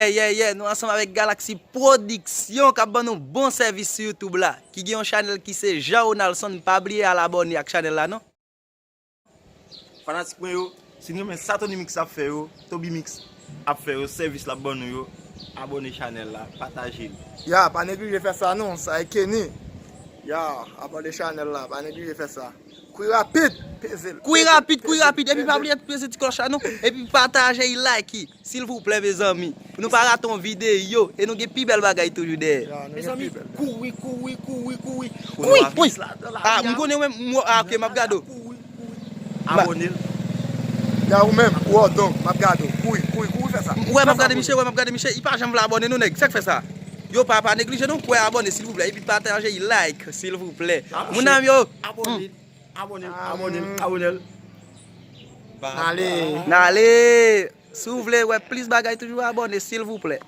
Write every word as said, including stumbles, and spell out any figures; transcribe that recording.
Yeah, yeah, yeah, nou ansanm avèk Galaxy Production k ap ban nou bon sèvis sou YouTube la. Ki gen yon chanèl ki se Jean Ronaldson, pa bliye al abòne ak chanèl la non. Fanatik mwen yo, si n renmen sa Tony Mix ap fè yo, Toby Mix ap fè yo, sèvis l ap ban nou yo, abòne chanèl la, pataje l. Ya, pa neglije fè sa non, sa e Kenny. Ya, abòne chanèl la, pa neglije fè sa. Kwi rapid, peze l. Kwi rapid, kwi rapid, epi pa bliye peze ti klòch la non, epi pataje l, like. Silvouplè mezanmi, pou nou pa rate yon videyo e nou gen pi bèl bagay toujou dèyè. Ya, nou gen pi bèl. Kouri, kouri, kouri, kouri. Kouri, kouri. Ah, m konnen menm, m, ah, ok, m ap gade w. Abòne l. Ya ou menm, ou odon, m ap gade w. Kouri, kouri, kouri fè sa. Wè, m ap gade misye, wè, m ap gade misye, li pa janm vle abòne non nèg, sa k fè sa? Yo pa, pa neglije non, kwè abòne silvouplè, epi pataje, like silvouplè. Mon ami yo. Abòne, abòne, abòne, abòne. N ale. N ale. Si w vle wè plis bagay toujou abòne silvouplè.